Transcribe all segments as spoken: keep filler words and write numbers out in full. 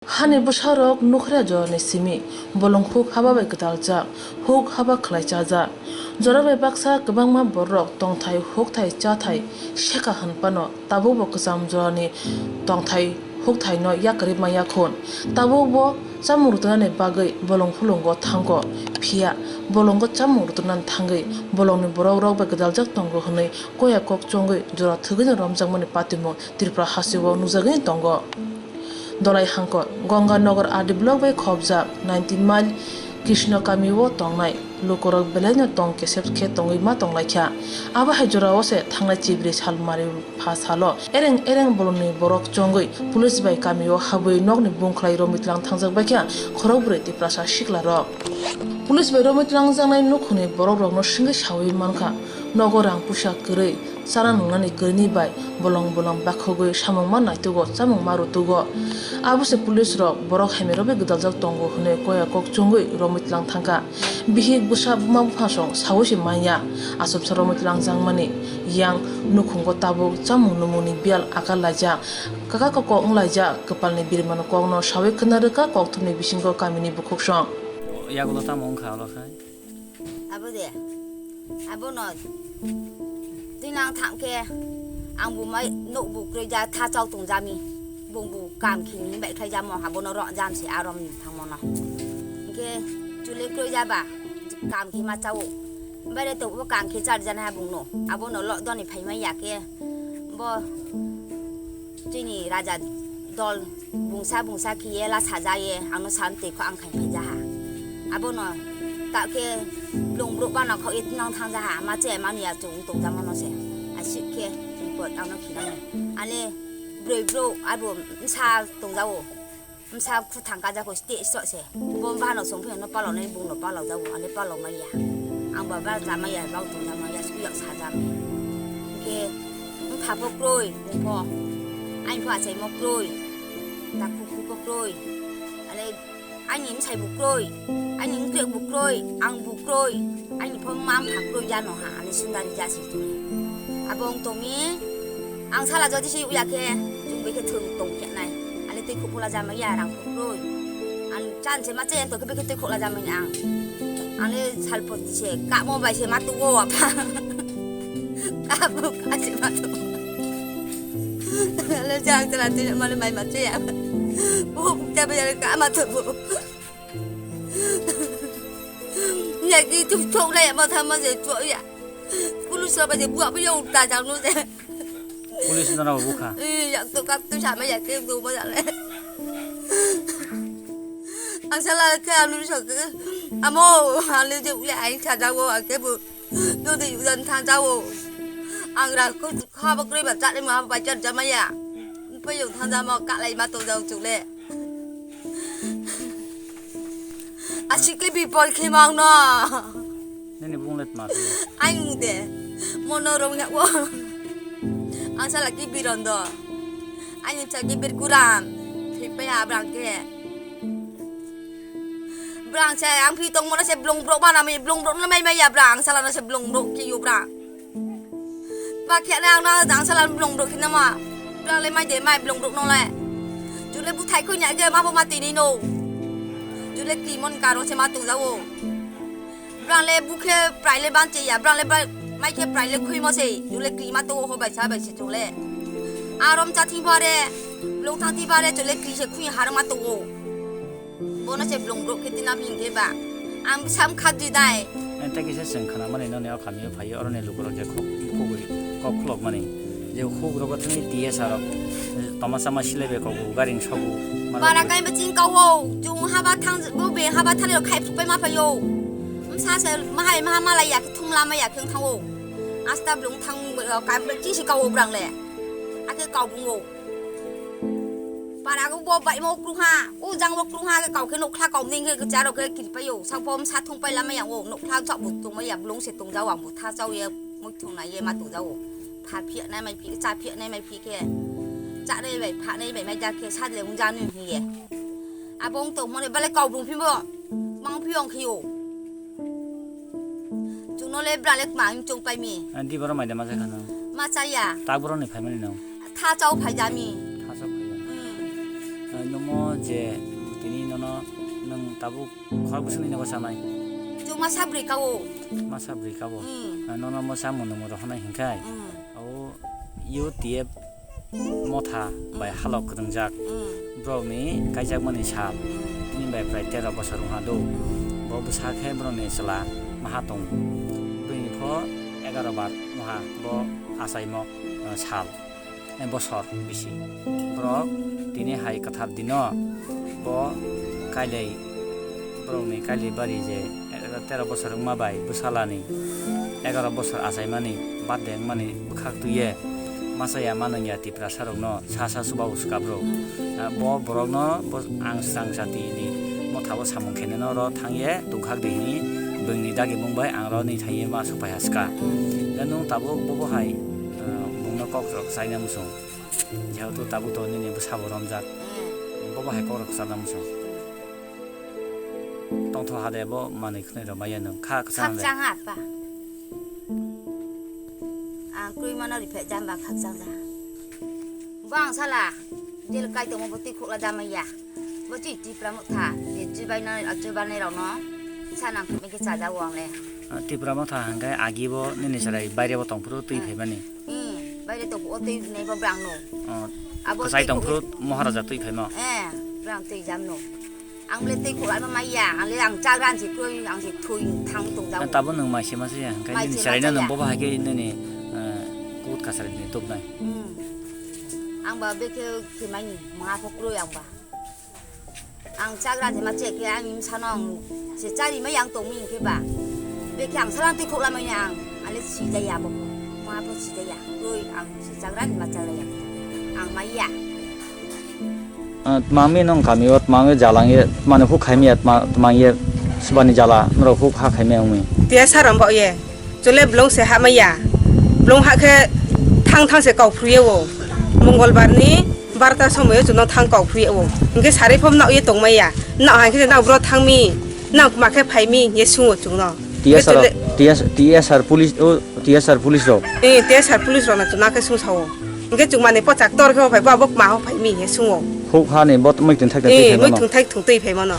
Hani bwsarok nukhorya jorani simi bolong huk haba bai gwdaljak, huk haba khwlai chajak. Jora bai baksa kwbangma bororok tongthai, hukthai, chathai sekha hwn phano tabukbo kwcham jorani tongthai, hukthaino yakarwi manya khun. Tabukbo chamung rwtwnani bagwi bolong hulungo thango, phiya bolongo chamung rwtwnani thangwi bolongni borokrok bai gwdaljak tongo hwnwi koya kok chongwi jora thwgwino romjakmani patimung Tripura hasteo nukjagwi tongo. Dolai Hangkor, Ganga Nagar R D block bai khobjak nineteen mile Krishna kamio tongnai lukurok belaino tong kesep khe tongwi ma tonglaikha. Abo hai jorao se thangnai chibri sal mari pha salo ereng ereng bolongni borok chongwi police bai kamio habwi nokni bungkhlai romwi tlang thangjak baikha khorok bwrwi Tiprasa siklarok. Police bai romwi tlang jaknai nukhungni borokrokno swngwi saui mankha, nogo rang puisa kwrwi, chana nungnani kwrwini bai bolong bolong bakhogwi samung ma naitugo, chamung ma rwtugo. Abo se police rok borok hamya rwui gwdaljak tongo hwnwi koya kok chongwi romwi tlang thangkha. Bihik bwsa buma buphasong saui se manya, aswksa romwi tlang jakmani yang nukhungo tabuk chamung numungni biyal akar laijak, kaka koko wng laijak, kwpalni birimano kokno saui khwna rwkha kokthumni bisingo kamini bukhuksong. Yagulo tamo wngkha olo khai? Abo de, abono twi nang thang khe ang bo mai nuk bo kwrwi ja tha chau tong jami, bung bo kam khini bai khlai jamo, abono rw jam se arom thangmo no. Hwnkhe chule kwrwi ja ba kam khe ma chao, bare to bo kam khe char jana ha bung no, abono lo doni phai mai ya khe bo. Chini raja dol bungsa bungsa khiye la sajaye, ano san twi kho ang khai phai jaha. Abono ta khe blong bro bana kho it nang thang jaha, ma che mani ya chung tong jama no se. Asik khe report ano khinang. Ale broi bro abo sa tong jawo. Bwsa khu thang kajak kho stage so se. Bo bano song pheno palo nai bung no palo jago, ani palo maya. Ang ba bar ja maya, bau tong ja maya, suyak sa ja maya. Ke bwpha bo kroi, bung pho. Ani pho achai mo kroi. Ta khu khu pho kroi. Ale ani msai bo kroi. Ani ngkrek bo kroi, ang bo kroi. Ani pho mam pha kroi ja no ha, ani sundari ja si tu. Abo ong tong mi. Ang sala jodi se uya khe, chwng bai khe thwng tong khe nai. Ani twi khuk phola jamai ya rang khuk roi. Ang chan se ma chen to khe bai khe twi khuk la jamai ang. Ani sal pot se kamo bai se ma tu wo apa. Kamo ka se ma tu. Alo jang tela twi ma le mai ma che ya. Bo ja bai ya ka ma tu bo. Ya ki tu chok la ya ma tha ma je chok ya. Kulu so ba je bu apa ya uta jang no je. Police no rao bukha. Eh, yak to kap to sama yak ke do mo jale. Ang sala ke anu so ke. Amo, ale je ule ai cha jawo ake bu. Do de yudan tha jawo. Ang ra ko kha ba kroi ba cha le ma ba cha jama ya. Pa yo tha jama ka lai ma to jaw chu le. Asik ke bipol khe ma ang no. Nini bung le tma khe? Ai mung de. Mono rong ya wo. Ang sala ki biron do. Ani cha ki bir kuram. Thik pa ya brang ke. Brang se ang phi tong mono se blong brok bana mi blong brok no mai mai ya brang sala no se blong brok ki yo brang. Ba khe na ang na jang sala blong brok khe na ma. Brang le mai de mai blong brok no le. Jule bu thai khoi nya ge ma bo ma tini no. Jule ki mon karo se ma tong jawo. Brang le bukhe prai le ban che ya, brang le ba-, mai khe prai le khui mo se, chule kri ma to ho bai sa bai se chule. Arom cha thi bare, long thang thi bare, chule kri se khui har ma to. Bono se blong brok khe tina bing khe ba. Ang sam kha di dai. Ente kisa seng khana mani noni o kami o phai oro ni lukurok je khok khogwi kok khulok mani. Je huk rogo thangni T S R rok, toma sama silai bai kogo, gari ni sogo. Bara kai baching kau ho, chung haba thang, bo be haba thani rok khai phuk pai ma phai yo. Msa se mahai maha malai ya, thum lama ya, kheng thang o. Asta blung thang, kai baching si kau o brang le. Ake kau bung o. Bara go bo bai mo krung ha, o jang bo krung ha, kau khe nokla kau ning khe charo khe kiri pai yo. Sa bom sa thung pai lama ya o, nokla chak bo tung ma ya, blung se tung ja wa, bo tha chau ye, mo thung na ye ma tung ja o. Pha phiya nai mai phi, cha phiya nai mai phi khe. Cha nai bai, pha nai bai mai ja khe, sa de wng ja nui hi ye. Abo wng tong mone bale kau bung phi bo. Mang phi ong khe yo. Chung no le bra le mang chung pai mi. Di boro mai de ma ja khana. Ma cha ya. Tak boro ni phai mani no. Tha chau phai ja mi. Tha chau phai. Hmm. Nomo je tini nono nwng tabuk khorok bwswkni nogo chanai? Chwng masa bwrwi ka-o. Masa bwrwi ka-o? Hmm. Ah, nono mo chamung nungmung rohornai hinkhai? Hmm. O U T F motha bai halok kwrwngjak. Hmm. Borokni kaijakmani sal. Hmm. Tini bai prai tero bosor wngha do. Hmm. Bo bwsa khe borokni chwla maha tongo. Bini pho egaroh bar wngha bo achaimo, ah, sal. Eh, bosor bisi. Borok tini hai kwthar dino bo kailai, borokni kailai bari je, eh, tero bosor wngma bai bwsalani egaroh bosor achaimani birthday wngmani bwkhak twiye masa ya manwng ya Tiprasa rokno sa sa chuba uska bro. Ah, bo borokno bo ang swrang jatini mothabo samung kheneno oro thangye tongkhak di hini bwngni dagi bung bai ang oro ni thangye ma supaiha ska. Da nwng tabuk bobo hai, ah, bungno kok rok chaina muchung. Jehetu tabuk to nini bwsabo romjak. Hmm. Bobo hai kok rok chana muchung. Tongtho hade bo manwi khwnwi rok maya nwng kha kwchang de. Khakchang ha pa. Ang krwi mano riphe jamba khakchang da. Bo ang sala jel kai tongmo bo twi khokla da maya. Bo chini Tipra motha, je chubaino, chubainairokno sa nang thumwi khe chajago ang le. Ah, Tipra motha hwnkhe agi bo nini chwrai baire bo tongphuru twi phaimani? Hmm, baire tongphuru twi phainai bo brang no. Oh, abo kwchai twi tongphuru Maharaja twi phaimo? Eh, brang twi jamno. Ang le twi khulai ma maya, ang le ang chagra ang se kroi, ang se thui thang tong jago. Tabo nwng mai se ma se ya, hwnkhe nini chwraino nwng bobo hai khe nini, eh, kut kasari ni tubnai. Hmm. Ang ba bekhe khemani, ma pho kroi ang ba. Ang chagra thema che khe ani bwsano ang se chari mai ang tongmi hwnkhe ba. Bekhe ang salang twi khokla manya ang. Ale sijaya bo. Ma pho sijaya. Twi ang se chagra thema chagra ya. Ang maya. Ah, tmangmi nong kami o tmangwi jalang ye, tmani huk khaimi ya, tma-, tmang ye subani jala, norok huk ha khaimi wngmi. Tiya saram bo ye. Chole blong se ha maya. Blong ha khe thang thang se kau phruye o. Mongolbar ni barta somoyo chwngno thang kok phruye o. Hwnkhe sari phom nao ye tongmaya. Nao hai khe nao bro thangmi, nao ma khe phaimi ye sungo chwngno. T S R, T S, T S R police, o, T S R police rok. Eh, T S R police rok na chwngno khe sungsao. Hwnkhe chwngmani pochak tor khe o phai bo, bo ma ho phaimi ye sungo. Huk hani bo muitung thai thai. Eh, muitung thai thung twi phaimano.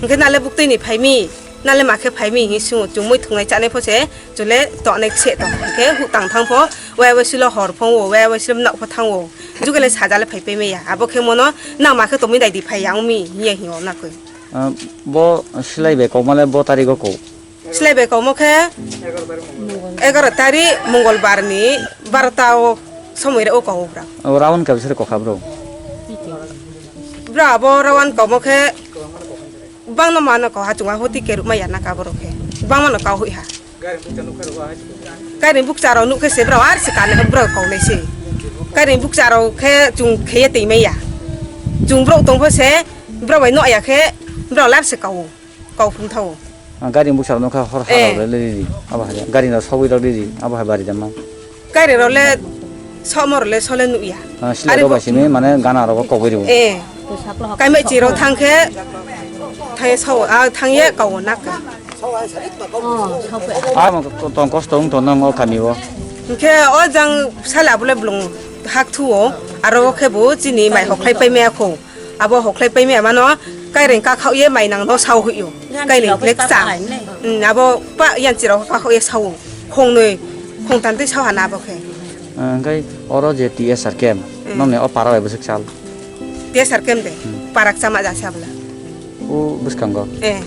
Hwnkhe nale buktwi ni phaimi, nale ma khe phaimi ye sungo. Chwng muitung nai chanai pho se chole tonai se tong. Hwnkhe huk tang thang pho, wai wai silo hor phongo, wai wai silo nok pho thango. Jukele sajale phai pemaya. Abo khe mono nang ma khe tongmi dai di phai ya wngmi hiya hiyo nakoi. Ah, bo silai bai kokmale bo tarigo kok. Silai bai kokmo khe egaroh tari Mongolbar ni barota o somoi re o kok bra. O rawan ka bisar kokha bro. Bra abo rawan kokmo khe bangno mano kok ha chunga hoti keruk maya na ka borok khe. Bangmano kau hui ha. Kaireng bukcha rok nuk khe se bro ar se kani bro kau nai se. Kaireng bukcha rok khe chung khe ye twi maya. Chung bro tong pho se bro bai no ya khe bro lar se kau. Kau phung thao. Ah, gari bukcha rok nuk kha hor ha rok le riri. Abo hai gari no sogwi rok riri. Abo hai bari da ma. Kaireng rok le somo rok le sole nuk ya. Ah, silai rok bai simi mane gana rok kogwi rw. Eh. Kaimai chirok thang khe thang ye sao, ah, thang ye kao nak. Ah, tong kosto wng tong nang o kami o. Hwnkhe o jang sala bole blong hak thu o, aro khe bo chini mai hoklai pai maya kho. Abo hoklai pai maya mano kaireng ka khao ye mai nang no sao hui o. Kaireng kle kcha. Hmm, abo pa yan chirok ka khao ye sao. Khongnwi, khongtham tei sao hana abo khe. Ah, hwnkhe oro je T S R camp, hmm, nokni o para bai bwswk sal? T S R camp de, hmm, parak chama jase abla. O bwskango? Eh.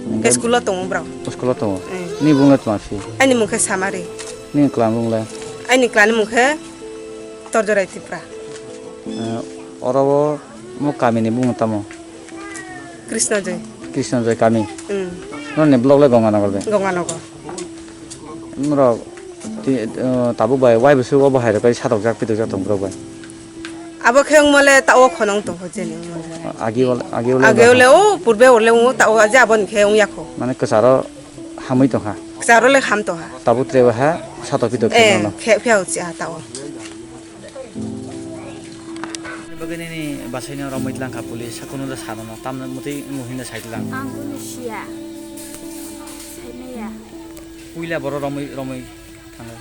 Hwnkhe school o tongo bro. School o tongo? Eh. Ni bung le tma phi? Ani mung khe Samari. Ni klan bung le? Ani klan ni mung khe Torjorai Tripura. Eh, oro o mo kami ni bung tamo? Krishna Joy. Krishna Joy kami. Hmm. Nokni block le Ganganagar bai? Ganganagar. Norok ti, eh, tabuk bai wai bwswk o bahai rok kai satokjak pitokjak tong borok bai? Abo khe wngmale ta o khonong tong kho chini wngmale. Agi ol-, agi ole agi ole o purbe ole wng ta o aje aboni khe wng yakho. Mane kwcharo hamwi tong kha? Kwcharo le ham tong kha. Tabuk tre ha satok pitok khe eh, no. Khe phia o cha ta o. Bagwi nini basaino romwi tlang kha police, sakhuno da sano no, tamno mwtwi wngo hinda sai tlang. Ang kunu siya. Saimaya. Puila boro romwi, romwi thango.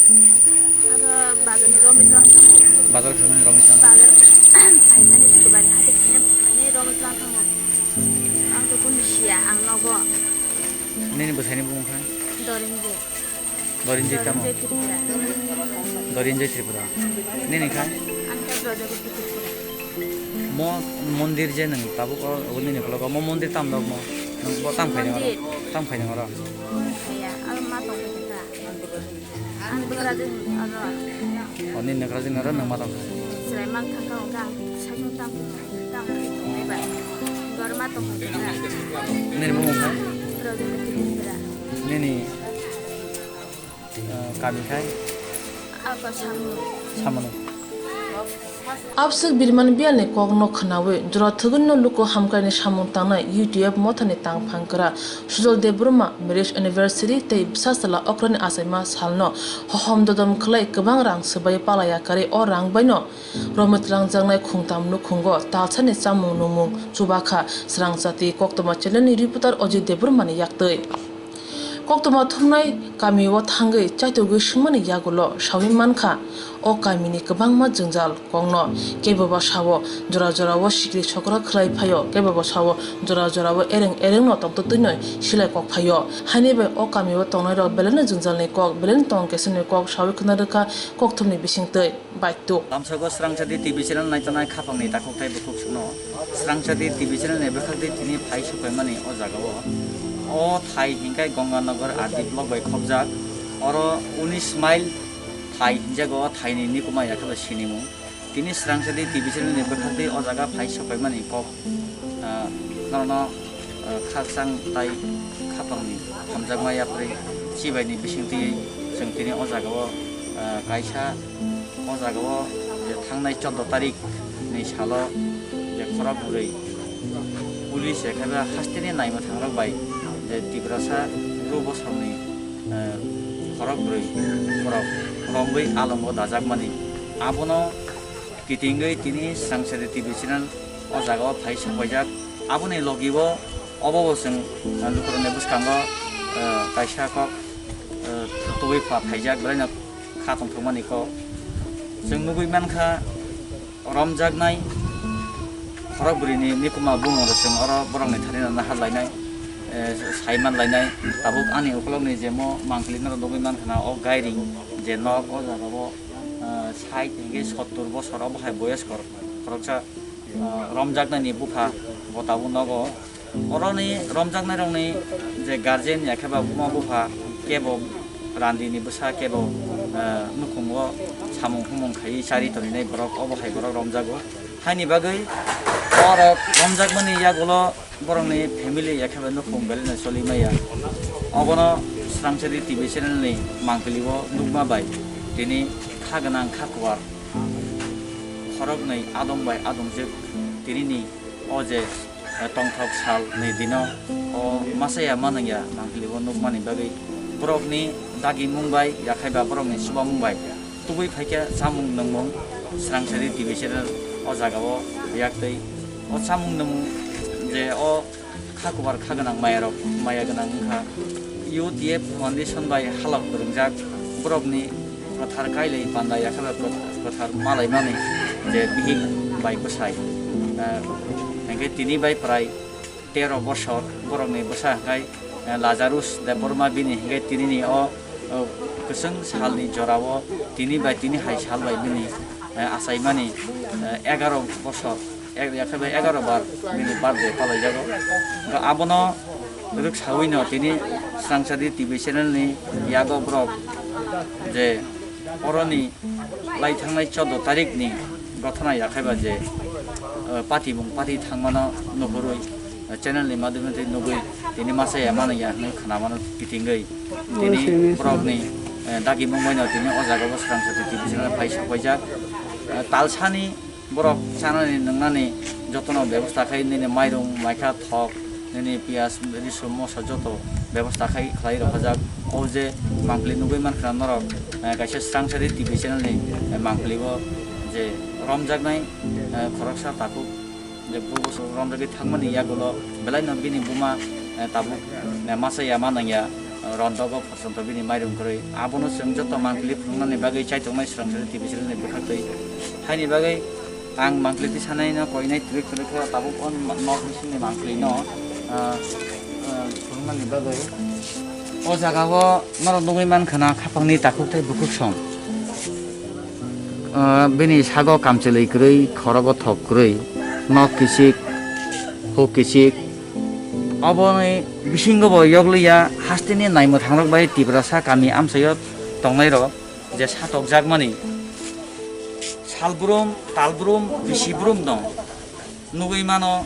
Aro bazar ni romwi tlang thango. Bazar phaimani romwi tlang. Bazar phaimani sukubani hati khaina phaimani romwi tlang thango. Ang to kunu siya, ang nogo. Nini bwsaini bumung kha? Dorinje. Dorinje tamo? Dorinje Tripura. Dorinje Tripura. Nini kha? Ang kha Brajabuti Tripura. Mo mondir je nwng tabuk o, o nini ukolog o mo mondir tam dok mo? Nwng bo tam khainai oro? Mondir. Tam khainai oro? Kunu siya, aro ma tong kha. Ang bwkrajwk aro. O, nini bwkrajwk aro nwng ma tong kha? Chwrai mang thang kha, hwnkhe ang saichung tang, tang tongnai bai. Gorma tong kha. Nini bumung kha? Bwrajwk ni kitin bwra. Nini, ah, kami khai? Ako Samung. Samung. Abswk Birman Biyalni kokno khwnawi jora thwgwino luku hamkraini samung tangnai U T F mothani tangphang kwra Sujol Debbarma marriage anniversary tei bwsa chwla okrani achaima salno hohom dodom khlai kwbang rang swbai palai yakarwi o rang baino romwi twlangjaknai khungtam nukhungo talsani chamung nungmung chubakha. Srangchati Koktwma channelni reporter Ajit Debbarmani yaktwi. Koktwma thumnai kamio thangwi chaitugwi swngmani yagulo sawi mankha, o kamini kwbangma jwngjal kokno keboba sao jora jorao sikri sokra khlai phaio, keboba sao jora jorao ereng erengno tongtwtwino silai kok phaio. Haini bai o kamio tongnairok belaino jwngjalni kok, belaino tong kesengni kok sawi khna rwkha kokthumni bisingtwi. Baitwk. Lamsoko Srangchati T V channel naitongnai khapangni takhuk tei bukhuk sukno. Srangchati T V channel ni bwkhak tei tini phai sokphaimani o jagao. O thai hinkhe Ganganagar R D block bai khopjak. Oro unis mile thai hinjago, o thaini nikuma yakhe bo sinimung. Tini Srangchati T V channel ni bwkhak tei o jaga phai sokphaimani kok. Ah, norokno, ah, khakchang tai khapangni hamjakma yapri chibaini bisingtwi chwng tini o jagao, ah, kaisa o jagao je thangnai chordo tarik ni salo je khorok bwrwi police ekhabe hasteni naima thangrok bai je Tiprasa bru bosongni, ah, khorok bwrwi borok romwi alongo dajakmani abono kitingwi tini Srangchati T V channel o jagao phai sokpaijak. Aboni logibo obo bo chwng, ah, lukurokni bwskango, ah, kaisa kok, ah, tubui pha phaijak belaino kha tongthokmani kok. Chwng nugwi mankha romjaknai khorok bwrwini nikuma bumung rok chwng oro borokni thani no nahar lainai, eh, saiman lainai. Tabuk ani ukulokni je mo mangpili norok nugwi mankha na o gairing je nok o jagao, ah, sait hinkhe sottur bosor obo hai boyos kor-, khoroksa, ah, romjaknaini bupha bo tabuk nogo. Oroni romjaknairokni je guardian ya khe ba buma bupha kebo randini bwsa kebo, ah, nukhungo samung humung khaiwi chari toninai borok obo hai borok romjago. Haini bagwi borok romjakmani yagulo borokni family ya khe ba nukhung belai no choli maya. Obono Srangchati T V channel ni mangpili o nukma bai tini kha gwnang kha kuar khoroknwi adong bai adongjwk tinini o je, eh, tongthok sal ni dino o masa ya manang ya mangpili o nukmani bagwi borokni dagimung bai ya khe ba borokni chubamung bai tubui phaikha chamung nungmung Srangchati T V channel o jagao yaktwi o chamung nungmung je o kha kubar kha gwnang maya rok maya gwnang wngkha U T F Foundation bai halok kwrwngjak borokni kwthar kailai panda ya khe ba kwth-, kwthar malaimani je bihik bai bwsai, eh, hinkhe tini bai prai tero bosor borokni bwsa hinkhe, eh, Lazarus Debbarma bini hinkhe tinini o, o, kwchwng salni jorao tini bai tini hai sal bai bini, eh, achaimani, eh, egaroh bosor, ek, ya khe bai egaroh bar bini birthday palaijago. Hwnkhe abono rwksawino tini Srangchati T V channel ni yago borok je oroni lai thangnai chordo tarik ni gothona ya khe ba je, eh, patimung pati thangmano nuhurwi, eh, channel ni madhyome twi nugwi tini masa ya mano ya hinwi khna mano kitingwi tini borokni, eh, dagimung bai no tini o jaga o Srangchati T V channel phai sokpaijak. Eh, talsani borok chanani nwngnani jotono bebosta khai nini mairung maikha thok nini piyaj risu moso joto bebosta khai khlai rwkhajak. O je mangpili nugwi mankha norok, eh, kaisa Srangchati T V channel ni, eh, mangpili o je romjaknai, eh, khoroksa takhuk je bru bwswk romjagwi thangmani yagulo belaino bini buma, eh, tabuk, eh, masa ya manang ya, Rondogo phorsonto bini mairum kwrwi. Abono chwng joto mangpili phunuknani bagwi chaitongnai swrangsa T V channel ni bwkhaktwi. Haini bagwi ang mangpili tisanaino koinai twrwk twrwk khe tabuk o nok bisingni mangpilino, ah, ah, phunuknani bagwi. O jagao norok nugwi mankha na khapangni takhuk tei bukhuk song. Ah, bini sago kamchwlwi kwrwi, khorogo thok kwrwi, nok kichik, huk kichik. Oboni bisingo bo yokliya hasteni naimwthangrok bai Tiprasa kami amchaio tongnairok je satokjakmani salbrum, talbrum, bisibrum no nugwi mano,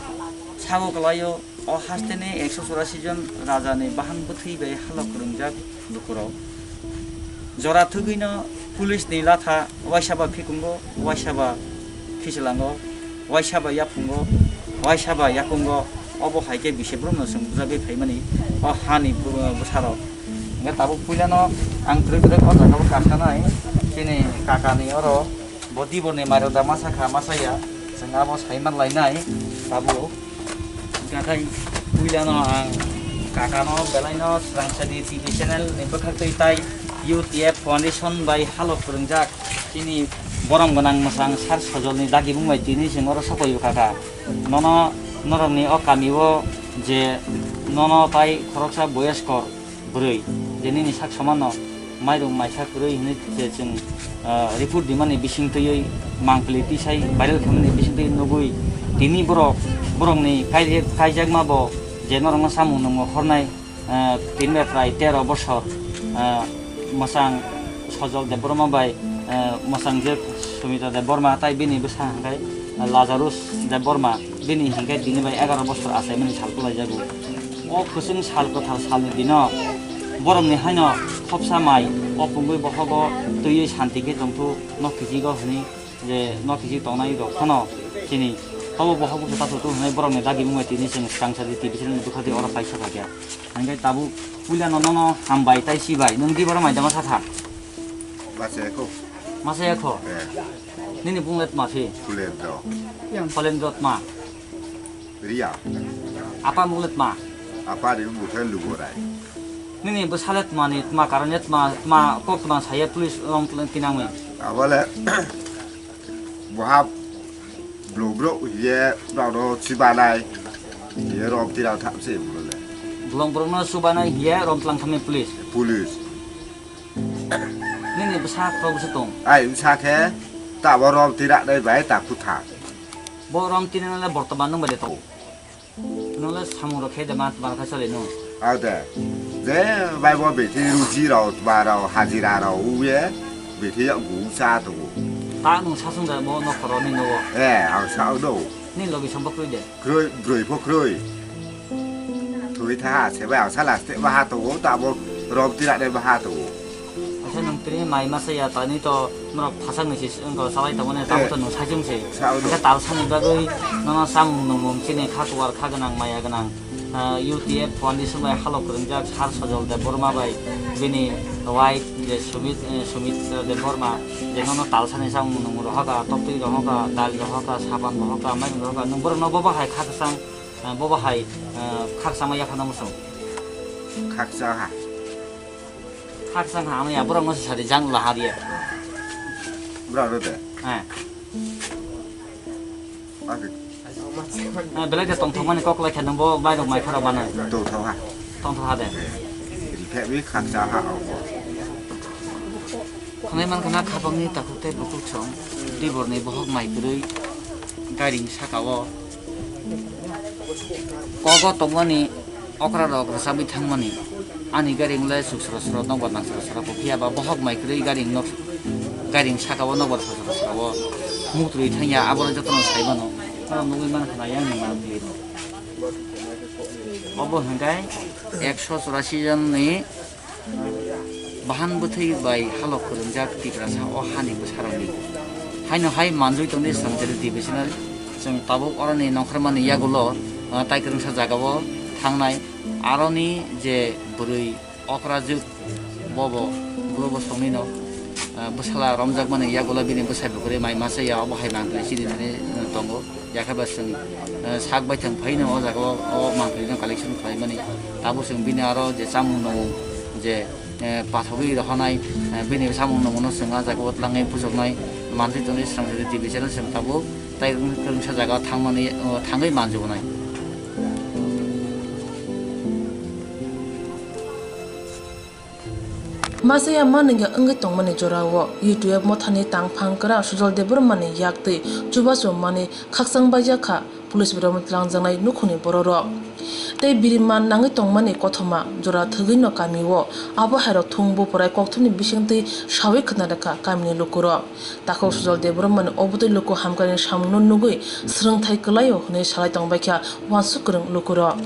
sago kwlaio. O hasteni ekso churasi jon rajani bahan bwthwi bai halok kwrwngjak lukurok. Jora thwgwino police ni latha waisa ba phikungo, waisa ba khichlango, waisa ba yaphungo, waisa ba yakungo, obo hai khe bisi brumno chwng bujagwi phaimani o hani bu-, bwsarok. Hwnkhe tabuk puilano ang twrwk twrwk o jagao kasanai chini kakani oro bo diborni mairok da masa kha masa ya, chwng abo saiman lainai tabuk. Hwnkhe puilano ang kakano belaino Swrangsa T V channel ni bwkhaktwi tai U T F Foundation bai halok kwrwngjak chini borom gwnang mwsang sar sojolni dagimung bai tini chwng oro sokoio kaka. Nono norokni o kamio je nono tai khoroksa boyoskor bwrwi je nini sak somanno mairum maisa kwrwi hwnwi je chwng, ah, report dimani bisingtwiwi mangpili tisai viral khaimani bisingtwi nugwi tini borok, borokni kai-, kaijakma bo je norokno samung nwngo hornai, ah, tini bai prai tero bosor, ah, mwsang Sojol Debbarma bai, ah, mwsang je Sumitra Debbarma tai bini bwsa hwnkhe Lazarus Debbarma bini hwnkhe tini bai egaroh bosor achaimani sal kwlaijago. O kwchwng sal kwthar salni dino borokni haino khopsa mai o pungwi bohogo twiwi santi khe tongthok nok kichigo hwnwi je nok kichik tongnai rok phano chini tobo bohok bwsa ta thok hwnwi borokni dagimung bai tini chwng Swrangsa T V channel ni bwkhaktwi oro paisa kha khe. Hwnkhe tabuk puilano nono hambai tai sibai nwng di borok mai dama sakha. Masa ekho. Masa ekho? Eh. Nini bung le tma phi? Pulendro. Pulendro tma? Ria. Apa bung le tma? Apa ni bung khe Lugorai. Nini bwsa le tma ni tma karon le tma, tma kok tma saya police rong tlang tinangwi. Abole boha blo bro ye bro chibanai ye rom tira thap se bole. Blong bro no chubanai ye rom tlang thamni police. Police. Nini bwsa kho bwsa tong. Ai bwsa khe tabo rom tira dai bai ta khutha. Bo rom tira le bortoman nung bai de tong. Nole samung rok khe de ma tma kha chole no. Ade. Je bai bo beti ruji rok tma rok hajira rok uye beti yak gu cha to. Ta nung sasung da bo no khoro ni no. Eh, ang sa do. Ni logi sambok kroi de. Kroi, broi pho kroi. Thwi tha, se bai ang sala ste ba ha to, ta bo rok tira de ba ha to. Asa nung tini mai masa ya tani to norok phasang ni se wngkha salai tongmani tamo to nung sajung se. Sa o. Hwnkhe talsani bagwi nono samung nungmung chini kha kuar kha gwnang maya gwnang, ah, U T F Foundation bai halok kwrwngjak Sir Sojol Debbarma bai bini wife je Sumit, eh, Sumit Debbarma je nono talsani samung nungmung rohaka, toktwi rohaka, dal rohaka, sapan rohaka, mairum rohaka, nung borokno bobo hai kha kwchang, ah, bobo hai, ah, kha kwchangma yaphano muchung. Khakcha ha. Khakchang ha, ano ya borok no sadi jang la ha dia. Bra ro de. Eh. Ake. Eh, belai de tongthok mani kok lai khe nang bo bai rok mai khara bana. To tho ha. Tongthok ha de. Ri khe bi khakcha ha o. Khonai man khana khapang ni takhuk tei bukhuk song. Tibor ni bohok mai kwrwi. Gairing saka o. Kogo tongmani okra rok rwchabwi thangmani. Ani gari wngla suk sro sro nokbar nang sro sro bo phiya ba bohok mai kwrwi gari nok gari saka o nokbar sro sro sro o mutrwi thangya abono jotono sai mano. Oro nugwi mankha na yang ni mangpili rok. Obo hwnkhe ekso churasi jon ni Bahan bwthwi bai halok kwrwngjak Tiprasa o hani bwsarokni. Haino hai manjwi tongdi Swrangchari T V channel. Chwng tabuk oroni nongkhormani yagulo, ah, tai kwrwngsa jagao thangnai. Aroni je bwrwi okrajwk bobo bwrwi bosongni no, ah, bwsala romjakmani yagulo bini bwsai bwkrwi mai masa ya obo hai mangpili chini thani, ah, tongo. Yakhe ba chwng, eh, sak baithang phaino o jaga o, o mangpili no collection khlaimani. Tabuk chwng bini aro je chamung nwng Je, eh, pathogwi rohonai, eh, bini samung nungmano chwng ah jaga o tlangwi puchuknai, mantwi tongwi swrang jodi T V channel chwng tabuk, tai wng-, wngsa jaga o thangmani, o, thangwi manjubunai. Masa ya manwngya wngwi tongmani jorao U T F mothani tangphang kwrak Sujal Debbarmani yaktwi chubachu manwi khakchang baijak kha. Police birokni twlangjaknai nukhungni bororok tei biriman nangwi tongmani kothoma jora thwgwino kamio abo hairok thung buphuru kokthumni bisingtwi sawi khwna rwkha kamini lukurok. Takhuk Sujal Debbarmani obwtwi luku hamkrai samungno nugwi swrwngthai kwlaio hwnwi salai tongbaikha uansuk kwrwng lukurok.